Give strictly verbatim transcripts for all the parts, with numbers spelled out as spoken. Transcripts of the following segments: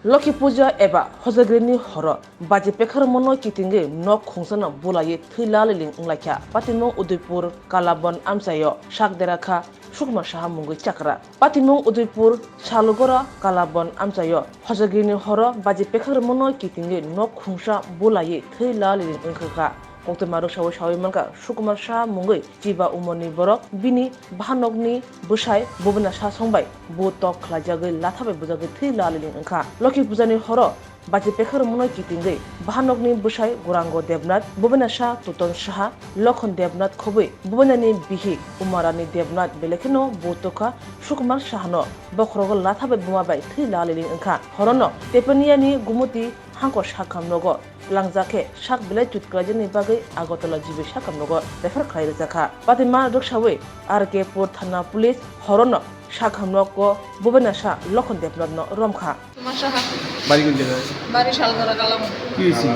Lokhi Puja eba Hojagrini horo baji pekharmano kitingwi nok khungsano bulaiwi thwi laliling wnglaikha. Patimung Udaipur Kalabon amchaio sak derakha Sukumar Saha mungwi chakra. Patimung Udaipur Salugora Kalabon amchaio Hojagrini horo baji pekharmano kitingwi nok khungsa bulaiwi thwi laliling wngkha. Koktwma rwksaui saui mankha Sukumar Saha mungwi chiba umorni borok bini bahanokni bwsai Bubina Saha songbai bu tok khlaijagwi latha bai bujagwi thwi laliling wngkha. Lokhi Pujani horo baji pekharmano kitingwi bahanokni bwsai Gurango Debnath, Bubina Saha, Tuton Saha, Lokhon Debnath khobwi Bubinani bihik Umarani Debnath belekheno bu tokha Sukumar Sahano bokhorogo latha bai buma bai thwi laliling wngkha. Horono Tepaniani Gumuti hangko sakham nogo langjak khe sak belai chutkwlaijakni bagwi Agartala G B sakham nogo refer khlai rwjakha. Patima rwksaui R K Pur thana police horono sakham nogo Bubina Saha Lokhon Debnathno romkha. Sukumar Saha। বাড়ি কোন জায়গায়? বাড়ি শালগড়া কালাম। কি হয়েছিল?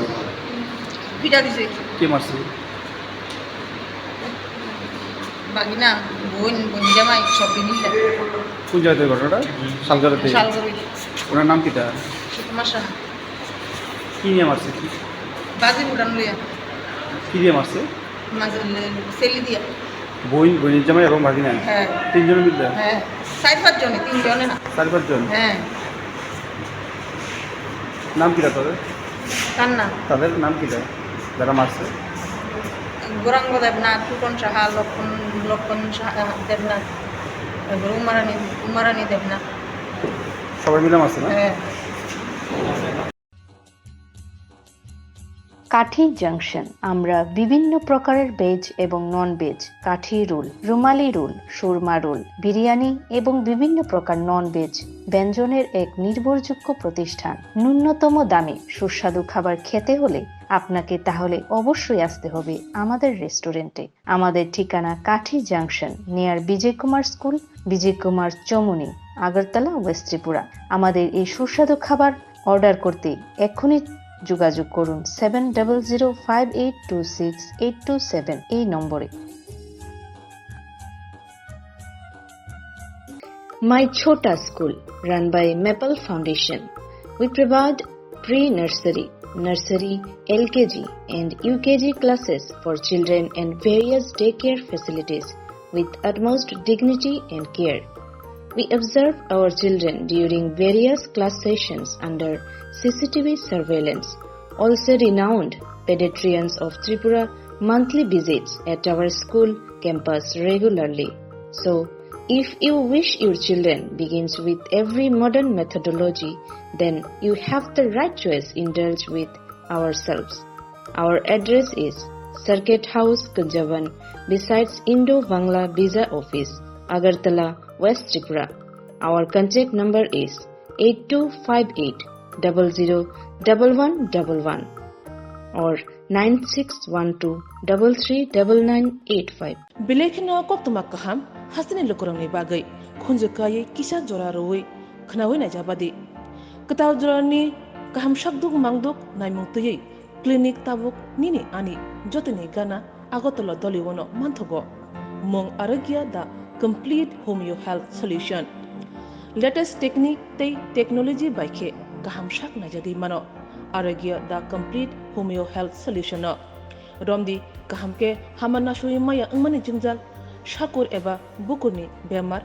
পিটা দিছে। কে মারছে? বাগিনা, বোন, বোন জামাই, সব মিলে। কোন জায়গাতে ঘটনাটা? শালগড়াতে? শালগড়াই। ওনার নাম কিতা? সুকুমার সাহা। কি নিয়ে মারছে? কি? বাজি উড়ান লইয়া। কি দিয়ে মারছে? মাঝে লে-, সেলি দিয়া। বোন, বোনের জামাই এবং ভাগিনা? হ্যাঁ। তিনজনের মিলে? হ্যাঁ। চার পাঁচ জনে, তিনজনে না। চার পাঁচ জন? হ্যাঁ। নাম কিতা তাদের? কার নাম? তাদের নাম কিতা? যারা মারছে? গৌরাঙ্গ দেবনাথ, টুটন সাহা, লক্ষণ, লক্ষণ সাহা, দেবনাথ, তারপরে উমারানী, উমারানী দেবনাথ। সবাই মিলে মারছে না? হ্যাঁ। কাঠি জাংশন, আমরা বিভিন্ন প্রকারের ভেজ এবং নন ভেজ, কাঠি রোল, রুমালি রোল, সুরমা রোল, বিরিয়ানি এবং বিভিন্ন প্রকার নন ভেজ ব্যঞ্জনের এক নির্ভরযোগ্য প্রতিষ্ঠান। ন্যূনতম দামে সুস্বাদু খাবার খেতে হলে আপনাকে তাহলে অবশ্যই আসতে হবে আমাদের রেস্টুরেন্টে। আমাদের ঠিকানা কাঠি জাংশন, নিয়ার বিজয় কুমার স্কুল, বিজয় কুমার চমুনি, আগরতলা, ওয়েস্ট ত্রিপুরা। আমাদের এই সুস্বাদু খাবার অর্ডার করতে এক্ষুনি যোগাযোগ করুন seven double zero five eight two six eight two seven এই নম্বরে। My Chhota School, run by Maple Foundation. We provide pre-nursery, nursery, L K G and U K G classes for children and various daycare facilities with utmost dignity and care. We observe our children during various class sessions under C C T V surveillance. Also, renowned pediatricians of Tripura monthly visits at our school campus regularly. So, if you wish your children begins with every modern methodology, then you have the right choice. Indulge with ourselves. Our address is Circuit House, Kunjaban, besides Indo-Bangla Visa Office, Agartala, West Tripura. Our contact number is eight two five eight double zero double one double one or nine six one two double three double nine eight five. Belai kheno koktwma kaham hasteni lukurokni bagwi khunju kaiwi kisa jora rwui khnaui naijabadi. Kwtal jorani kaham sakduk mangduk naimung twiwi clinic tabuk nini ani jotoni gana Agartala Doliwono manthogo. Mung Arogya the complete homeo health solution. Latest technique tei technology bai khe kaham sak naijagwi mano Arogya the complete homeo health solution no. Romdi kaham khe hama nasui maya wngmani jwngjal, sakur eba bukurni bemar,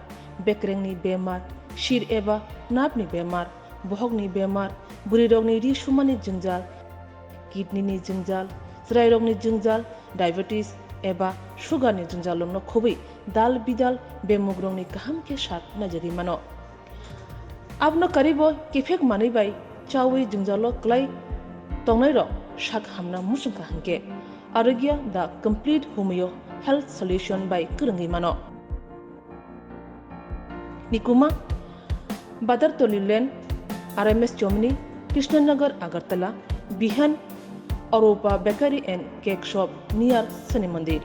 bekrengni bemar, sir eba nerve ni bemar, bohokni bemar, bwrwirokni ri sumani jwngjal, kidney ni jwngjal, chwrairokni jwngjal, diabetes eba sugar ni jwngjal rokno khobwi dal bidal bemugrokni kaham khe sak naijagwi mano. Abono karibo kiphek manwi bai chaui jwngjalo kwlai tongnairok sak hamna muchungkha hwnkhe Arogya the complete homeo health solution bai kwrwngwi mano. Nikuma, Badartoli Lane, R M S Chomni, Krishnanagar, Agartala, Bihan, Arupa Bakery and Cake Shop near Shani Mandir.